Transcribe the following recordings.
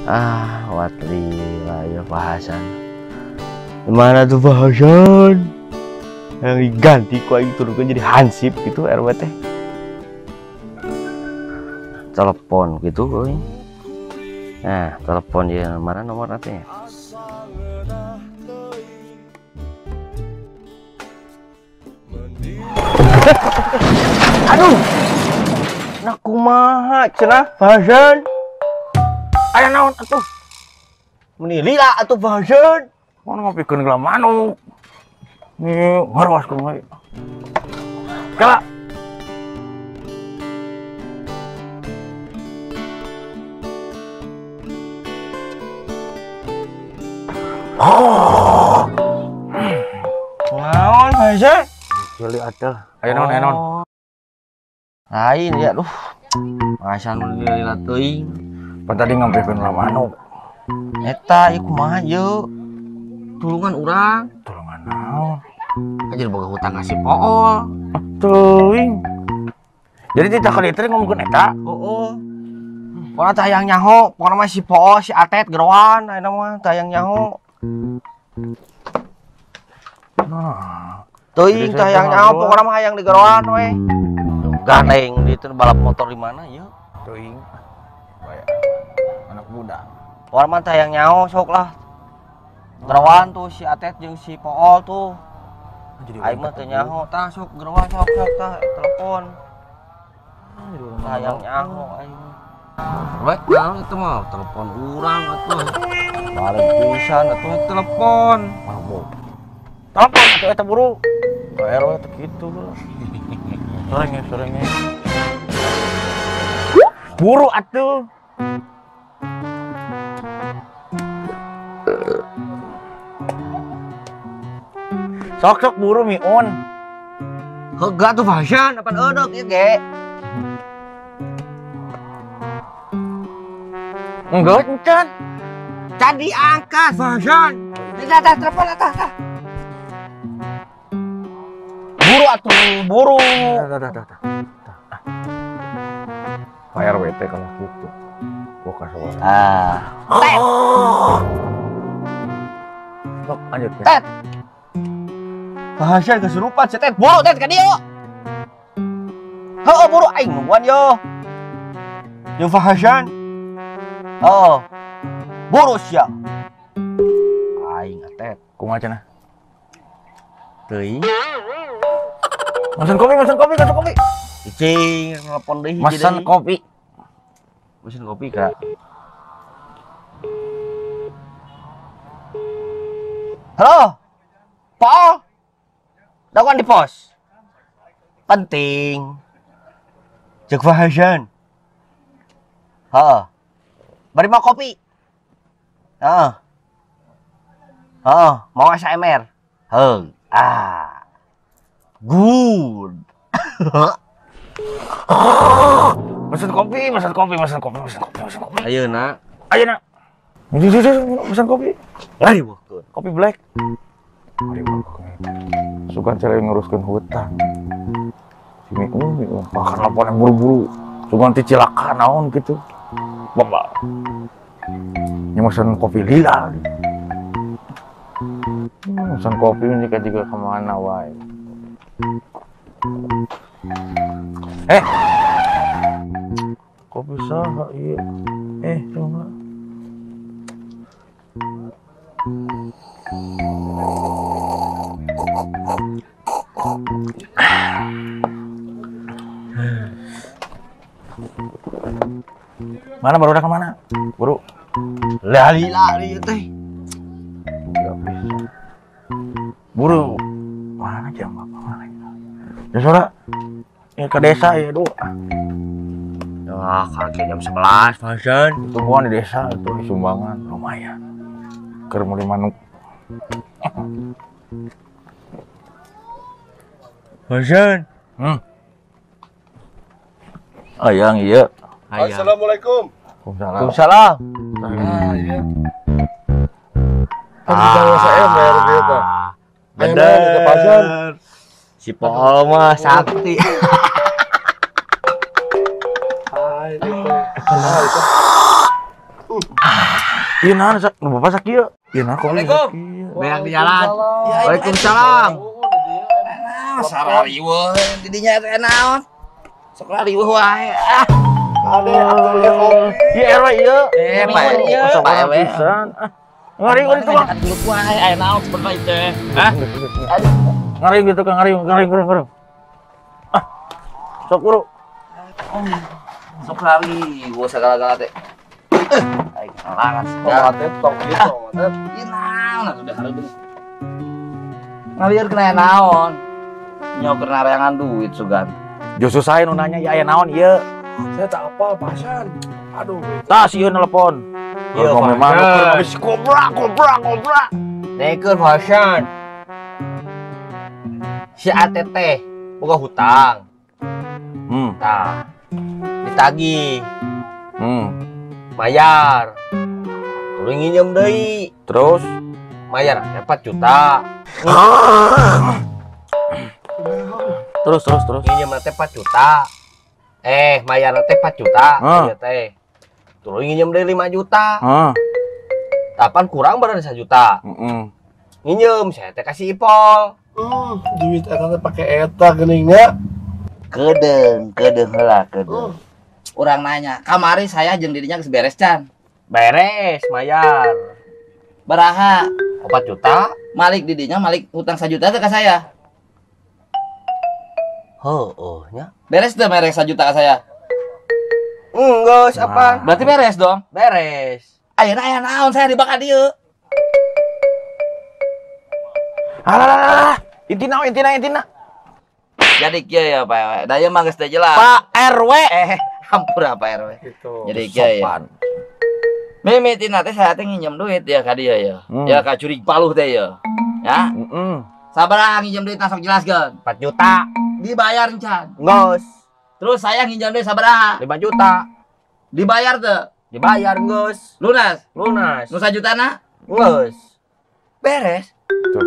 Ah, watli lah ya bahasan. Mana tuh bahasan? Yang diganti ku aing turunkeun jadi hansip gitu RW teh. Telepon gitu euy. Nah, telepon dia mana nomor nanti ya? Aduh. Nah kumaha cenah bahasan? Aya naon atuh? Meni lila atuh bahasan. Mana ngopikeun geula manuk. Nih, harwas kumaha. Kala. Oh. Naon bahasan? Jeli atuh. Aya naon, aya naon. Lain ya, duh. Bahasan meni lila teuing. Pan tadi ngampikeun geula manuk. Eta ieu kumaha ieu? Tulungan urang. Tulungan naon? Anjir boga hutang ka si Pool. Teuing. Jadi teh ka dieu ngomongkeun eta? Heeh. Pokona teh hayang nyaho, pokona mah si Pool, si Atet geroan ayeuna mah teh hayang nyaho. Nah, teuing teh hayang nyaho, pokona mah hayang digeroan we. Gandeng di itu balap motor di mana ieu? Teuing. Anak muda. Pokona mah teh hayang nyaho sok lah. Geroan tuh si Atet jeung si Pool tuh. Aing mah teu nyaho, tah sok geroan sok sok tah telepon. Hayang nyaho aing. Rek naon itu mah telepon urang atuh. Balik pisan atuh telepon. Mabok. Telepon atuh eta buru. Ka RW teh kitu. Sorenge sorenge. Buru atuh. Sok sok buru miun. Hega tuh bahasan apan eudek ieu ge. Enggak encan. Can diangkat bahasan. Tah tah telepon tah tah. Buru atuh buru. Tah tah tah. Pak RW teh kalau gitu. Buka suara. Ah. Tet. Sok lanjut ya. Tet. Bahasan kesurupan setet buru tet ka dieu. Heuh buru aing nungguan yo. Yo bahasan. Oh. Buru sia. Aing atet. Kumaha cenah? Teuing. Mesen kopi, mesen kopi, mesen kopi. Cicing nelpon deui hiji deui. Mesen kopi. Mesen kopi ka. Halo. Paul. Dawan di pos. Penting. Cek bahasan. Heeh. Bari mau kopi. Heeh. Heeh, mau ASMR. Heuh. Ah. Good. Mesen kopi, mesen kopi, mesen kopi, mesen kopi, mesen kopi. Ayeuna. Ayeuna. Mesen kopi. Lari kopi black. Suka cewek nguruskan hutang. Si Miun, bahkan laporan yang buru-buru. Suka nanti cilaka naon gitu. Bapak. Ini mesen kopi lila. Mesen kopi ini kan juga kemana wae. Eh, kopi saha iya. Coba. Mana baru udah kemana? Buru. Lari-lari teh. Enggak bisa. Buru. Mana jam apa mana? Ya sora. Ya ke desa ya, duh. Wah, kaget jam 11, Fasan. Tungguan di desa itu sumbangan lumayan. Keur meuli manuk. Fasan. Ayang iya. Assalamualaikum. Waalaikumsalam. Waalaikumsalam. Ah, iya. Ah, saya bayar dia teh. Bener. Si Pool mah sakti. Ah, itu. Ah, itu. Ieu naon bapak sakieu? Ieu naon kok. Assalamualaikum. Beak di jalan. Waalaikumsalam. Nah, sarariweuh di dinya teh naon? Sok rariweuh wae. Ah. Ade atuh ya kopi. Ieu RW ieu. Pak Pak RW. Ngari itu Bang. Grup wae aya naon sebenarnya teh. Hah? Ngari gitu kan ngari ngari ngari. Ah. Sok buru. Sok rariweuh sagala-gala teh. Aing halangan segala teh tok gitu teh. Ieu naon atuh udah hareupeun. Ngalieur kena naon? Nyaho keur nareangan duit sugan. Justru saya nu nanya ya aya naon ieu. Saya tak apal pasan. Aduh. Tah sieun telepon. Iya, memang habis kobra kobra kobra. Nekeun pasan. Si ATT boga hutang. Tah. Ditagih. Bayar. Terus nginjem deui. Terus bayar 4 juta. Terus terus. Nginjem teh 4 juta. Bayar teh 4 juta, ieu teh. Terus nginjem deui 5 juta. Tapan kurang baru 1 juta. Nginjem saya teh kasih Ipol. Duit eta teh pake eta geuningnya. Kedeung, kedeung heula kedeung. Urang nanya, kamari saya jeung dirinya geus beres can? Beres, bayar. Baraha? 4 juta. Malik didinya malik hutang 1 juta teh ka saya. Heueuh nya. Beres teh beres 1 juta ka saya. Enggeus apa? Berarti beres dong? Beres. Ayeuna aya naon saya dibakar dieu? Alah, intina intina intina. Jadi kieu ya Pak RW. Da ieu mah geus teu jelas. Pak RW. Hampura Pak RW. Gitu. Jadi kieu ya. Mimitina teh saya teh nginjem duit ya ka dieu ya. Ya ka curig paluh teh ya. Ya. Sabaraha nginjem duit sok jelaskeun. 4 juta. Dibayar encan. Geus. Terus saya nginjem duit sabaraha? 5 juta. Dibayar teu? Dibayar geus. Lunas? Lunas. Nu 1 jutana? Geus. Beres. Tuh.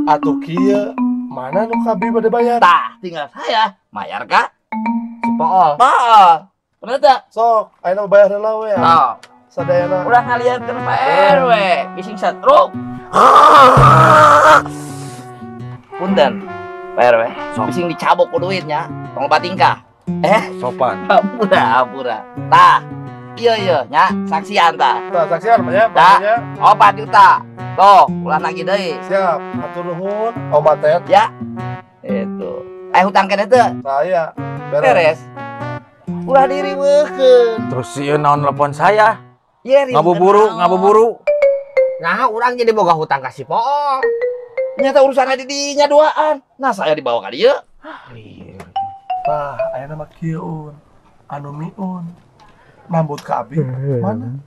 Atuh kieu mana nu kabeh bade bayar? Tah, tinggal saya bayar ka si Pool. Pool. Bener teu? Sok, ayeuna bayar heula we. Sok. Sadayana. Ulah ngaliankeun Pak RW, bising setruk. Punten, Pak RW. Bising dicabok ku duitnya, tong loba tingkah. Sopan. Hampura, hampura. Tah. Iya iya nya, saksian tah. Tah, saksian mah nya, tah. 4 juta. Tuh, ulah nagih deui. Siap, hatur nuhun, Om Atet. Ya. Itu. Hutang keneh teu? Saya beres. Ulah diriweuhkeun. Terus sieun naon telepon saya? Ye, ngabuburu, ngabuburu. Nah, urang jadi boga hutang ka si Pool. Nyata urusan di dinya duaan. Nah, saya dibawa ka dieu. Tah, ayeuna mah kieu un. Anu miun. Mambut ka abi mana?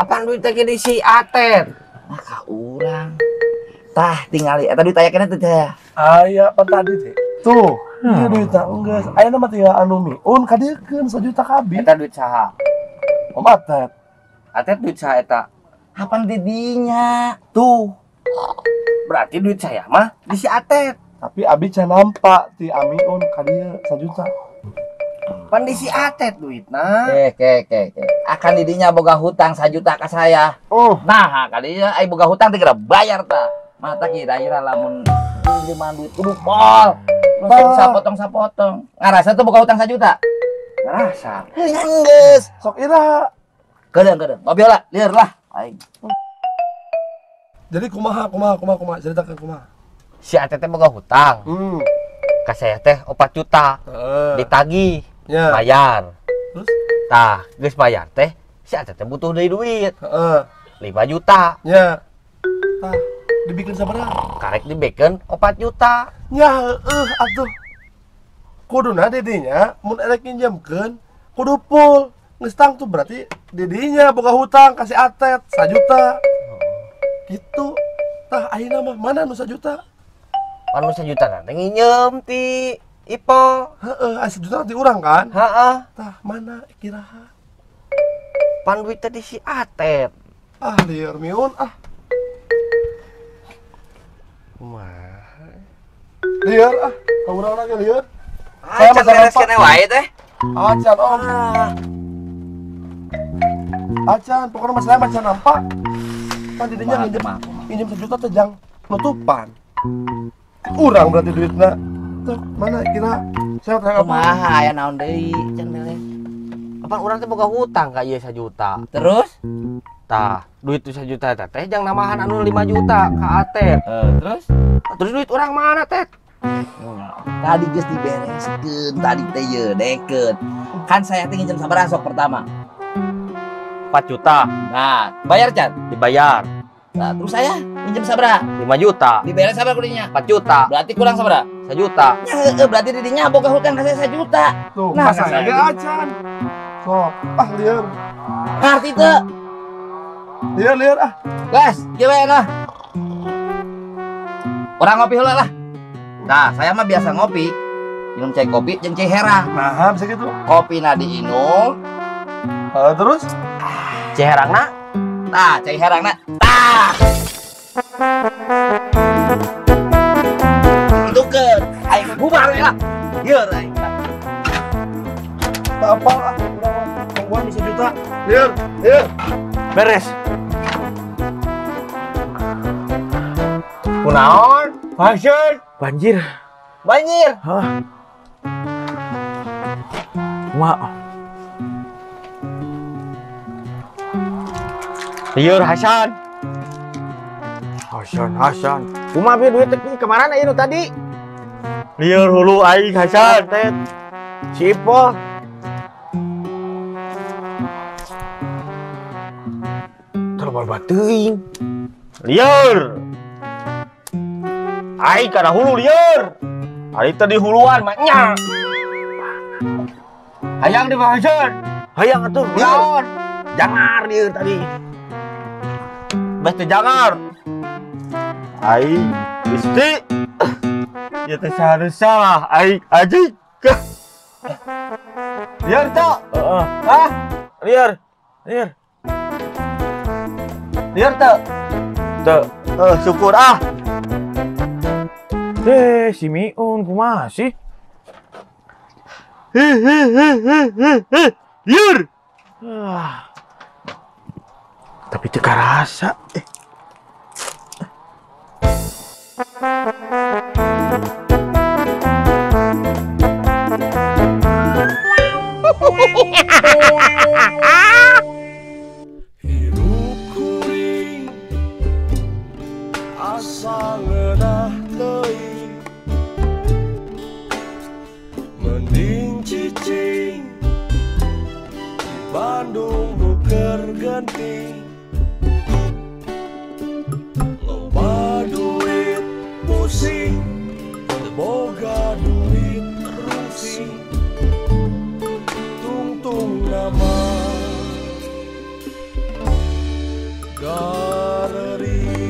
Apaan duit teh di si Atet? Nah, ka urang. Tah, tingali eta duit aya keneh teh teh. Aya pan tadi teh. Tuh, ieu duit tah enggeus. Ayeuna mah tinggal anu miun ka dieukeun 1 juta ka abi. Eta duit saha? Om Atet. Atet duit saha eta? Apaan di dinya? Tuh. Berarti duit saya mah di si Atet. Tapi abi can nampak ti amiun ka dieu 1 juta. Pan di si Atet duitna. Ke. Akan didinya boga hutang 1 juta ka saya. Oh. Nah, ka dieu ai boga hutang teh geura bayar tah. Mata kira-kira lamun pinjeman duit kudu pol. Terus sapotong-sapotong. Ngarasa tuh boga hutang 1 juta? Ngarasa. Geus. Sok ira. Kedeung. Ngopi lah, lieur lah. Aing. Jadi kumaha ceritakan kumaha. Si Atet teh boga hutang. Ka saya teh 4 juta. Ditagih. Ya. Bayar. Terus? Tah, geus bayar teh, si Atet teh butuh deui duit. 5 juta. Ya. Tah, dibikin sabaraha? Karek dibikin 4 juta. Ya heueuh atuh. Kuduna didinya mun erek nginjemkeun kudu full. Geus tangtu berarti didinya boga hutang ka si Atet 1 juta. Gitu. Tah ayeuna mah mana nu 1 juta? Pan nu 1 juta nanti nginjem ti Ipol. Heeh, 1 juta ti urang kan? Heeh. Tah mana kiraha? Pan duit tadi si Atet. Ah lieur miun ah. Kumaha? Lieur ah, ka urang lagi lieur. Saya mah beres keneh wae teh. Acan Om. Acan, pokoknya masalah acan nampak. Pan didinya nginjem 1 juta teh jang nutupan. Urang berarti duitna. Tuh, mana kira saya terang apa? Kumaha aya naon deui can beres. Kapan urang teh boga hutang ka ieu 1 juta. Terus? Tah, duit 1 juta eta teh jang nambahan anu 5 juta ka Atep. Terus? Terus duit urang mana, Teh? Tadi geus dibereskeun tadi teh ye deket. Kan saya teh nginjem sabaraha sok pertama? 4 juta. Nah, bayar can? Dibayar. Nah, terus saya minjem sabaraha? 5 juta. Diberes sabaraha kudinya? 4 juta. Berarti kurang sabaraha? 1 juta. Ya heeh, berarti didinya boga hutang ka saya 1 juta. Tuh, nah, saya ge acan. Sok, ah lieur. Ngarti teu? Lieur lieur ah. Gas, kieu we lah. Urang ngopi heula lah. Nah, saya mah biasa ngopi. Minum cai kopi jeung cai herang. Nah, bisa gitu. Kopina diinum. Terus cai herangna? Tah, cai herangna. Tah. Itu ke aing bubar we lah. Lieur aing. Tak apa ah, urang mah tungguan 1 juta. Lieur, lieur. Beres. Kunaon? Hasan. Banjir. Banjir. Hah. Mak. Lieur Hasan. Hasan, Hasan. Kumaha bi duit teh kemana ieu nu tadi? Lieur hulu aing Hasan. Teh. Si Ipol. Terlalu teuing. Lieur. Aing kana hulu lieur. Ari teh di huluan mah nya. Hayang di Hasan. Hayang atuh. Lieur. Jangar lieur tadi. Bes teh jangar. Aing Gusti. Ya teh salah aing anjing. Lieur teh. Heeh. Hah? Lieur. Lieur. Lieur teh. Teu. Syukur ah. Si Miun kumaha sih? Lieur. Tapi teu karasa. Hirup kuring asa ngeunah teuing mending cicing di Bandung nu keur genting loba duit pusing teu boga duit rungsing tungtung nama galeri.